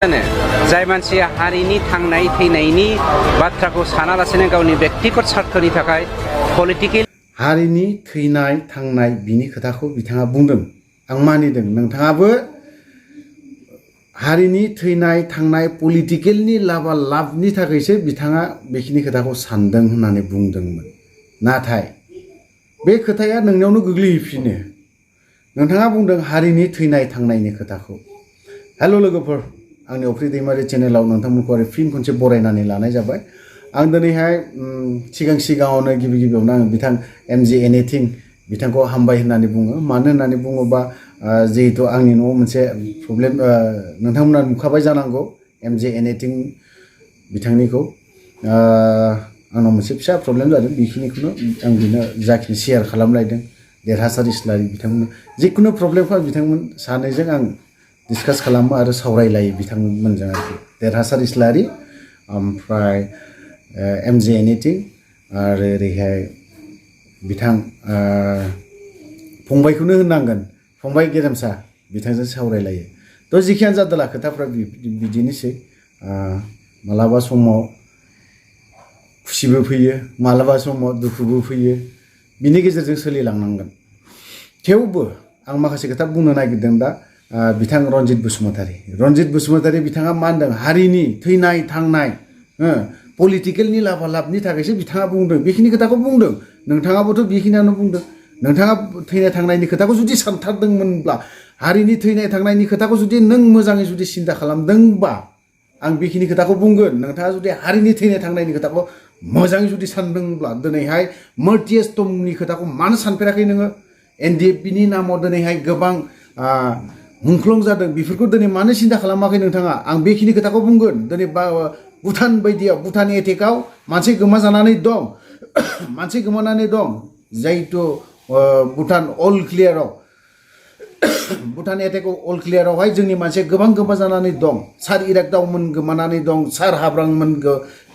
जाय मानसिया हारिनि थांनाय थैनायनि बाथ्राखौ सानालासेनो गावनि बेक्तिगत स्वार्थनि थाखाय पलिटिकेल हारिनि थैनाय थांनाय बिनि खोथाखौ बिथाङा बुंदों। आं मानिदों नोंथाङाबो हारिनि थैनाय थांनाय पलिटिकेलनि लाबा लाबनि थाखायसो बिथाङा बेखिनि खोथाखौ सानदों होननानै बुंदोंमोन। नाथाय बे खोथाया नोंनियावनो गोग्लैफिनो। नोंथाङा बुंदों हारिनि थैनाय थांनायनि खोथाखौ। हेल' लोगोफोर, आंनि अफ्रि दैमारि चेनेलाव नोंथांमोनखौ आरो फिन खनसे बरायनानै लानाय जाबाय। आं दिनैहाय सिगाङावनो गिबियावनो आं बिथां एमजे एनिथिं बिथांखौ हामबाय होननानै बुङो। मानो होननानै बुङोबा जिहेतु आंनि न'आव मोनसे प्रब्लेम नोंथांमोना नुखाबाय जानांगौ एमजे एनिथिं बिथांनिखौ आंनाव मोनसे फिसा प्रब्लेम जादों। बेखिनिखौनो आं बेनो जाखिनि शेयार खालामलायदों देरहासार इस्लारि बिथांमोन जिखुनु प्रब्लेमखौ बिथांमोन सानैजों आं डिसकास खालामो आरो सावरायलायो बिथांमोनजों आरोखि देरहासार इस्लारि ओमफ्राय एमजे एनिथिं आरो ओरैहाय बिथां फंबायखौनो होननांगोन फंबाय गेरेमसा बिथांजों सावरायलायो। थ' जिखियानो जादोला खोथाफ्रा बिदिनोसै मालाबा समाव खुसिबो फैयो मालाबा समाव दुखुबो फैयो बिनि गेजेरजों सोलिलांनांगोन। थेवबो आं माखासे खोथा बुंनो नागिरदों दा बिथां रनजित बसुमतारी बिथाङा मा होनदों हारिनि थैनाय थांनाय पलिटिकेलनि लाबा लाबनि थाखायसो बिथाङा बुंदों बेखिनि खोथाखौ बुंदों। नोंथाङाबोथ' बेखिनियानो बुंदों। नोंथाङा थैनाय थांनायनि खोथाखौ जुदि सानथारदोंमोनब्ला हारिनि थैनाय थांनायनि खोथाखौ जुदि नों मोजाङै जुदि सिन्था खालामदोंबा आं बेखिनि खोथाखौ बुंगोन। नोंथाङा जुदि हारिनि थैनाय थांनायनि खोथाखौ मोजाङै जुदि सानदोंब्ला दिनैहाय मर्टियास टमनि खोथाखौ मानो सानफेराखै नोङो? एनडिएफबिनि नामाव दिनैहाय गोबां मुंख्लं जादों बेफोरखौ दिनै मानो सिन्था खालामाखै नोंथाङा? आं बेखिनि खोथाखौ बुंगोन। दिनै भुटान बायदियाव भुटान एटेकआव मानसि गोमाजानानै दं मानसि गोमानानै दं जायथु भुटान अल क्लियाराव भुटान एटेकआव अल क्लियारावहाय जोंनि मानसिया गोबां गोमाजानानै दं। सार इरागदावमोन गोमानानै दं, सार हाब्रांमोन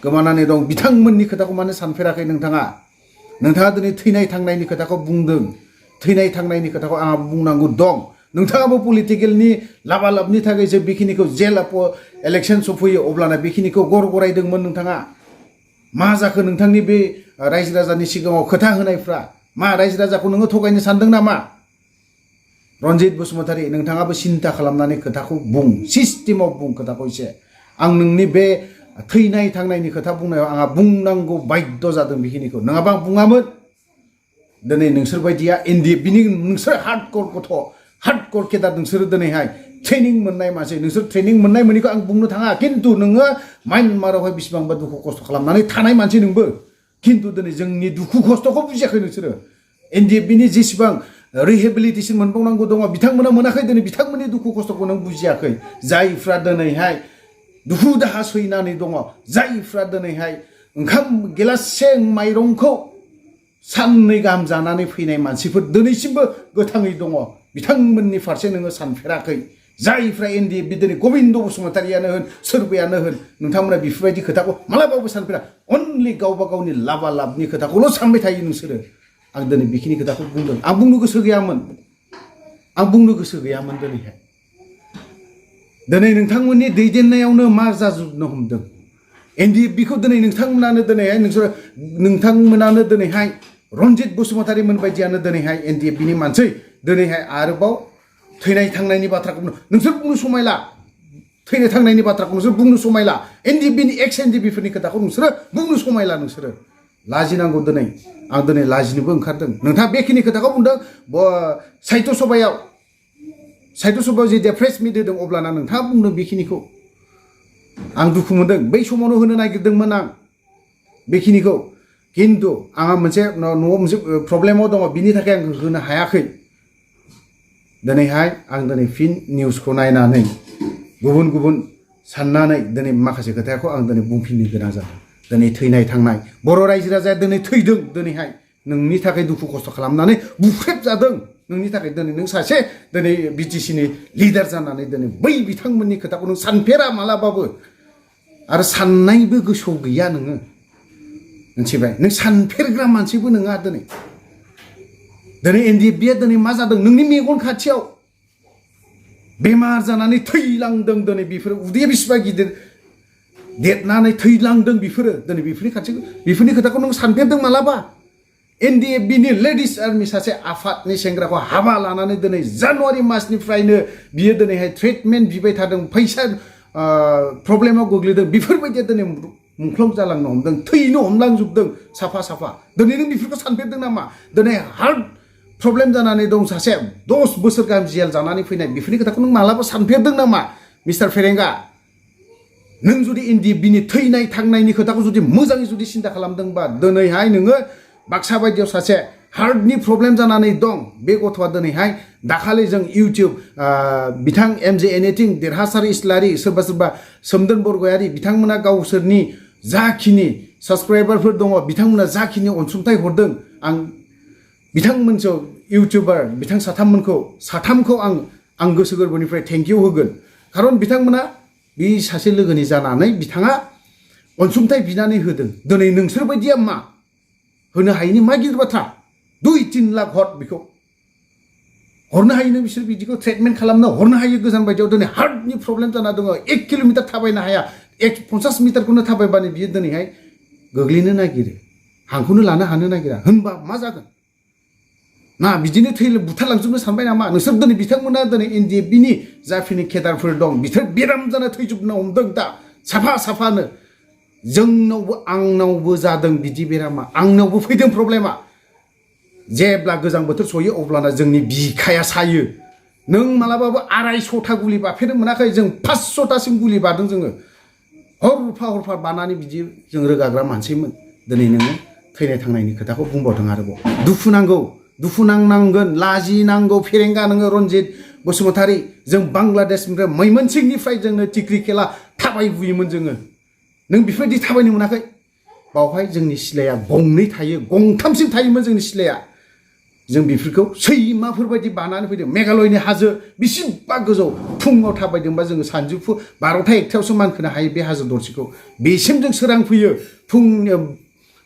गोमानानै दं। बिथांमोननि खोथाखौ मानो सानफेराखै नोंथाङा? नोंथाङा दिनै थैनाय थांनायनि खोथाखौ बुंदों। थैनाय थांनायनि खोथाखौ आंहा बुंनांगौ दं। नोंथाङाबो पलिटिकेलनि लाबा लाबनि थाखायसो बेखिनिखौ जेला इलेक्सन सफैयो अब्लाना बेखिनिखौ गरायदोंमोन नोंथाङा। मा जाखो नोंथांनि बे रायजो राजानि सिगाङाव खोथा होनायफ्रा? मा रायजो राजाखौ नोङो थगायनो सानदों नामा? रनजित बसुमतारी नोंथाङाबो सिन्था खालामनानै खोथाखौ बुं, सिस्टेमाव बुं खोथाखौ एसे। आं नोंनि बे थैनाय थांनायनि खोथा बुंनायाव आंहा बुंनांगौ बाध्य जादों बेखिनिखौ, नङाबा आं बुङामोन। दिनै नोंसोर बायदिया एनडिएफबिनि नोंसोर हार्डकर गथ' हार्डकर केदार नोंसोरो दिनैहाय ट्रेनिं मोननाय मानसि नोंसोर ट्रेनिं मोननाय मोनैखौ आं बुंनो थाङा। खिन्थु नोङो मायानमारावहाय बेसेबांबा दुखु खस्थ' खालामनानै थानाय मानसि नोंबो। खिन्थु दिनै जोंनि दुखु खस्थ'खौ बुजियाखै नोंसोरो। एनडिएफबिनि जेसेबां रिहेबिलिटेसन मोनबावनांगौ दङ बिथांमोना मोनाखै। दिनै बिथांमोननि दुखु खस्थ'खौ नों बुजियाखै। जायफ्रा दिनैहाय दुखु दाहा सैनानै दङ, जायफ्रा दिनैहाय ओंखाम गिलाससे माइरंखौ साननै गाहाम जानानै फैनाय मानसिफोर दिनैसिमबो गोथाङै दङ, बिथांमोननि फारसे नोङो सानफेराखै। जायफ्रा एनडिएफबि दिनै गबिन्द बसुमतारियानो होन सोरबायानो होन नोंथांमोना बेफोरबायदि खोथाखौ मालाबाबो सानफेरा। अनलि गावबा गावनि लाबा लाबनि खोथाखौल' सानबाय थायो नोंसोरो। आं दिनै बेखिनि खोथाखौ बुंदों। आं बुंनो गोसो गैयामोन दिनैहाय। दिनै नोंथांमोननि दैदेननायावनो मा जाजोबनो हमदों? एनडिएफबिखौ दिनै नोंथांमोनानो दिनैहाय नोंथांमोनानो दिनैहाय रनजित बसुमतारीमोन बायदियानो दिनैहाय एनडिएफबिनि मानसि दिनैहाय आरोबाव थैनाय थांनायनि बाथ्राखौ नोंसोर बुंनो समायला। थैनाय थांनायनि बाथ्राखौ नोंसोर बुंनो समायला। एनडिएफबिनि एक्स एनडिएफबिफोरनि खोथाखौ नोंसोरो बुंनो समायला। नोंसोरो लाजिनांगौ। दिनै आं लाजिनोबो ओंखारदों। नोंथाङा बेखिनि खोथाखौ बुंदों साहित्य सभायाव जेथिया प्रेस मिट होदों अब्लाना नोंथाङा बुंदों बेखिनिखौ। आं दुखु मोनदों। बै समावनो होनो नागिरदोंमोन आं बेखिनिखौ। खिन्थु आंहा मोनसे न'आव मोनसे प्रब्लेमाव दङ बिनि थाखाय आं होनो हायाखै। दिनैहाय आं फिन निउसखौ नायनानै गुबुन साननानै दिनै माखासे खोथाखौ आं बुंफिननो गोनां जादों। दिनै थैनाय थांनाय बर' रायजो राजाया दिनै थैदों। दिनैहाय नोंनि थाखाय दुखु खस्थ' खालामनानै बुख्रेब जादों। नोंनि थाखाय दिनै नों सासे बिटिसिनि लिडार जानानै दिनै बै बिथांमोननि खोथाखौ नों सानफेरा मालाबाबो आरो साननायबो गोसोआव गैया नोङो। मिथिबाय? नों सानफेरग्रा मानसिबो नङा। दिनै एनडिएफबिया दिनै मा जादों नोंनि मेगन खाथियाव बेमार जानानै थैलांदों दिनै बेफोरो उदैया बेसेबा गिदिर देरनानै थैलांदों बेफोरो दिनै बेफोरनि खोथाखौ नों सानफेरदों मालाबा NDFB-नि लेडिस आर्मि सासे आफादनि सेंग्राखौ हाबा लानानै दिनै जानुवारि मासनिफ्रायनो बियो दिनैहाय ट्रिटमेन्ट बिबाय थादों फैसा प्रब्लेमाव गोग्लैदों बेफोरबायदिया दिनै मुंख्लं जालांनो हमदों थैनो हमलांजोबदों साफा दिनै नों बेफोरखौ सानफेरदों नामा दिनै हार्ट प्रब्लेम जानानै दं सासे 10 बोसोर गाहाम जेल जानानै फैनाय बेफोरनि खोथाखौ नों मालाबा सानफेरदों नामा मिस्टार फेरेंगा नों जुदि NDFB-नि थैनाय थांनायनि खोथाखौ जुदि मोजाङै जुदि सिन्था खालामदोंबा दिनैहाय नोङो बाक्सा बायदियाव सासे हार्टनि प्रब्लेम जानानै दं बे गथ'आ दिनैहाय दाखालि जों इउटिउब बिथां MJ एनिथिं देरहासार इस्लारि सोरबा सोमदोन बरगयारि बिथांमोना गावसोरनि जाखिनि साबस्क्राइबारफोर दङ बिथांमोना जाखिनि अनसुंथाइ हरदों आं बिथांमोनखौ इउटिउबार बिथां साथामखौ आं गोसो गोरबोनिफ्राय थेंक इउ होगोन खारन बिथांमोना बे सासे लोगोनि जानानै बिथाङा अनसुंथाइ बिनानै होदों दिनै नोंसोर बायदिया मा होनो हायिनि मा गिदिर बाथ्रा 2-3 लाख हर बेखौ हरनो हायो नों बिसोर बिदिखौ ट्रिटमेन्ट खालामनो हरनो हायो गोजान बायदियाव दिनै हार्टनि प्रब्लेम जाना दङ 1 किल'मिटार थाबायनो हाया 50 मिटारखौनो थाबायबानो बियो दिनैहाय गोग्लैनो नागिरो हांखौनो लानो हानो नागिरा होनबा मा जागोन ना बिदिनो बुथारलांजोबनो सानबाय नामा नोंसोर दिनै बिथांमोना दिनै NDFB-नि जाखिनि केडारफोर दं बिसोर बेराम जाना थैजोबनो हमदों दा साफानो जोंनावबो आंनावबो जादों बिदि बेरामा आंनावबो फैदों प्रब्लेमा जेब्ला गोजां बोथोर सयो अब्लाना जोंनि बिखाया सायो नों मालाबाबो 250था गुलि बाफेरनो मोनाखै जों 500थासिम गुलि बादों जोङो हरफा बानानै बिदि जों रोगाग्रा मानसिमोन दिनै नोङो थैनाय थांनायनि खोथाखौ बुंबावदों आरोबाव दुखु नांनांगोन लाजिनांगौ फेरेंगा नोङो रन्जित बसुमतारी जों बांलादेशनिफ्राय मैमोनसिंनिफ्राय जोंनो टिक्रि खेला थाबायबोयोमोन जोङो नों बेफोरबायदि थाबायनो मोनाखै बावहाय जोंनि सिलाया गंनै थायो गंथामसिम थायोमोन जोंनि सिलाया जों बेफोरखौ सैमाफोरबायदि बानानै फैदों मेघालयनि हाजो बेसेबा गोजौ फुङाव थाबायदोंबा जोङो सानजौफु 12टा 1टायावसो मानखोनो हायो बे हाजो दरसेखौ बेसिम जों सोरां फैयो फुंनि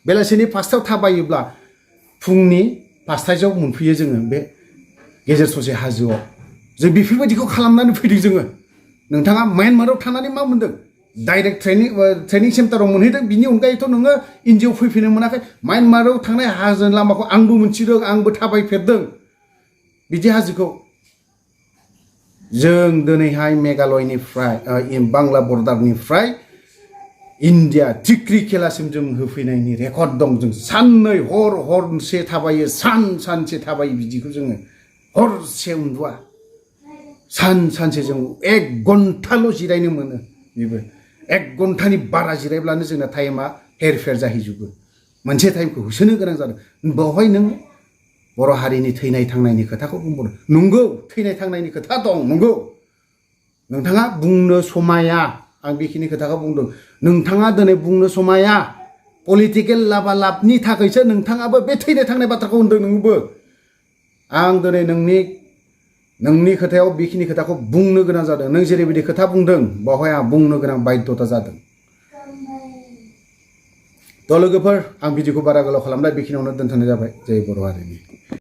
बेलासिनि 5टायाव थाबायोब्ला फुंनि 5टायाव मोनफैयो जोङो बे गेजेर ससे हाजोआव जों बेफोरबायदिखौ खालामनानै फैदों जोङो नोंथाङा म्यानमाराव थानानै मा मोनदों डाइरेक्ट ट्रेनिं सेन्टाराव मोनहैदों बिनि अनगायैथ' नोङो इन्डियाव फैफिननो मोनाखै म्यानमाराव थांनाय हाजो लामाखौ आंबो मोनथिदों आंबो थाबायफेरदों बिदि हाजोखौ जों दिनैहाय मेघालयनिफ्राय बांला बर्डारनिफ्राय इन्डिया टिक्रि खेलासिम जों होफैनायनि रेकर्ड दं जों साननै हरसे थाबायो सानसे थाबायो बिदिखौ जोङो हरसे उन्दुआ सानसे जों 1 घन्टाल' जिरायनो मोनो बेबो 1 घन्टानि बारा जिरायब्लानो जोंना टाइमा हेरफेर जाहैजोबो मोनसे टाइमखौ होसोनो गोनां जादों बेवहाय नों बर' हारिनि थैनाय थांनायनि खोथाखौ बुंबावदों नंगौ थैनाय थांनायनि खोथा दं नंगौ नोंथाङा बुंनो समाया आं बेखिनि खोथाखौ बुंदों नोंथाङा दिनै बुंनो समाया पलिटिकेल लाबालाबनि थाखायसो नोंथाङाबो बे थैनाय थांनाय बाथ्राखौ होनदों नोंबो आं दिनै नोंनि खोथायाव बेखिनि खोथाखौ बुंनो गोनां जादों नों जेरैबायदि खोथा बुंदों बावहाय आं बुंनो गोनां बाध्यता जादों थ' लोगोफोर आं भिडिअखौ बारा गोलाव खालामला बेखिनियावनो दोनथ'नाय जाबाय जय बर' हारिनि